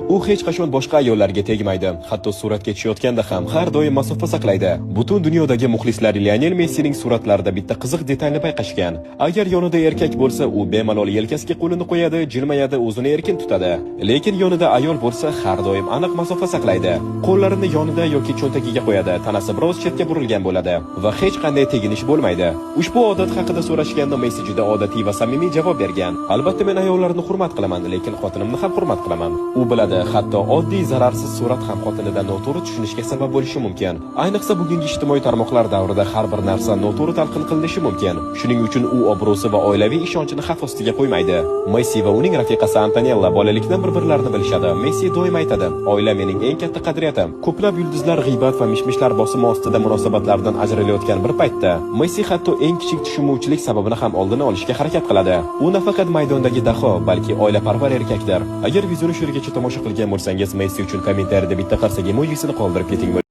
U hech qachon boshqa ayollarga tegmaydi. Hatto suratga tushayotganda ham har doim masofa saqlaydi. Butun dunyodagi muxlislar Lionel Messining suratlarida bitta qiziq detalni payqashgan. Agar yonida erkak bo'lsa, u bemalol yelkasiga qo'lini qo'yadi, jilmayadi, o'zini erkin tutadi. Lekin yonida ayol bo'lsa, har doim aniq masofa saqlaydi. Qo'llarini yonida yoki cho'ntagiga qo'yadi, tanasi biroz chetga burilgan bo'ladi va hech qanday teginish bo'lmaydi. Ushbu odat haqida so'rashganda Messi juda odatiy va samimiy javob bergan. "Albatta, men ayollarni hurmat qilaman, lekin xotinimni ham hurmat qilaman." U biladi, hatto oddiy zararsiz surat ham xotinida noto'g'ri tushunishga sabab bo'lishi mumkin. Ayniqsa bugungi ijtimoiy tarmoqlar davrida har bir narsa noto'g'ri talqin qilinishi mumkin. Shuning uchun u obro'si va oilaviy ishonchini xavf ostiga qo'ymaydi. Messi va uning rafiqasi Antonella bolalikdan bir-birlarini bilishadi. Messi doim aytadi: "Oila mening eng katta qadriyatim." Ko'plab yulduzlar g'iybat va mishmishlar bosimi ostida munosabatlardan ajralayotgan bir paytda, Messi hatto eng kichik tushunmovchilik sababini ham oldini olishga harakat qiladi. U nafaqat maydondagi daho, balki oilaparvar erkakdir. Agar videoni shu yergacha tomosha qilgan bo'lsangiz, Messi uchun kommentariyada bitta qarsak emojisini qoldirib keting.